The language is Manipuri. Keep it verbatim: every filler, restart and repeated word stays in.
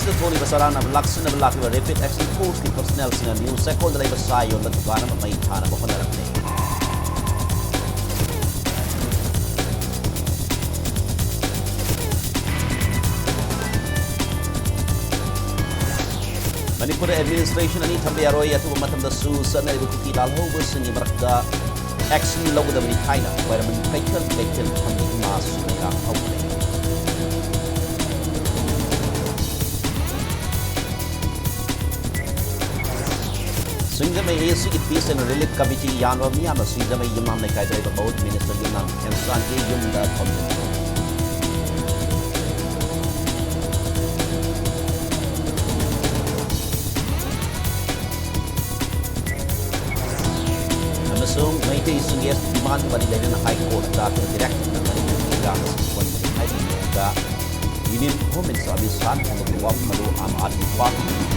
ꯁꯤꯗ ꯊꯣꯛꯂꯤꯕ ꯆꯔꯥꯅ ꯂꯥꯛꯁꯤꯟꯅꯕ ꯂꯥꯛꯂꯤꯕ Rapid Action Forceꯀꯤ personnelꯁꯤꯡꯅ ꯅ꯭ꯌꯨ ꯆꯩꯀꯣꯜꯗ ꯂꯩꯕ ꯆꯥ ꯌꯣꯟꯕ ꯗꯨꯀꯥꯟ ꯑꯃ ꯃꯩ ꯊꯥꯅꯕ ꯍꯣꯠꯅꯔꯝꯃꯤ꯫ ꯃꯅꯤꯄꯨꯔꯗ administration ꯑꯅꯤ ꯊꯝꯕ ꯌꯥꯔꯣꯏ꯫ ꯑꯊꯨꯕ ꯃꯇꯝꯗꯁꯨ ꯆꯠꯅꯔꯤꯕ ꯀꯨꯀꯤ ꯂꯥꯜꯍꯧꯕꯁꯤꯡꯒꯤ ꯃꯔꯛꯇ action ꯂꯧꯒꯗꯕꯅꯤ ꯍꯥꯏꯅ ꯈ꯭ꯋꯥꯏꯔꯝꯕꯟ ꯀꯩꯊꯦꯜ ꯀꯩꯊꯦꯜ ꯐꯝꯃꯤ ꯏꯃꯥꯁꯨ ꯃꯩꯔꯥ ꯍꯧꯈ꯭ꯔꯦ꯫ ꯁꯤꯡꯖꯃꯩ AACꯒꯤ Peace and Relief Committee ꯌꯥꯟꯕ ꯃꯤꯌꯥꯝꯅ ꯁꯤꯡꯖꯃꯩ ꯌꯨꯝꯅꯥꯝ ꯂꯩꯀꯥꯏꯗ ꯂꯩꯕ ꯃꯍꯨꯠ minister ꯌꯨꯝꯅꯥꯝ ꯈꯦꯝꯆꯥꯟꯒꯤ ꯌꯨꯝꯗ ꯊꯣꯝꯖꯤꯟꯈ꯭ꯔꯦ꯫ ꯑꯃꯁꯨꯡ ꯃꯩꯇꯩꯁꯤꯡꯒꯤ demand ꯃꯔꯤ ꯂꯩꯅꯅ High Courtꯇ direct ꯃꯅꯤꯄꯨꯔꯒꯤ ꯏꯔꯥꯡ ꯑꯁꯤ ꯊꯣꯛꯍꯟꯕꯅꯤ ꯍꯥꯏꯕꯒꯤ ꯃꯑꯣꯡꯗ Union Home Minister ꯑꯃꯤꯠ ꯁꯥꯍꯅ ꯐꯣꯡꯗꯣꯛꯄ ꯋꯥꯐꯝ ꯑꯗꯨ ꯑꯥꯝ ꯑꯥꯗꯃꯤ ꯄꯥꯔꯇꯤ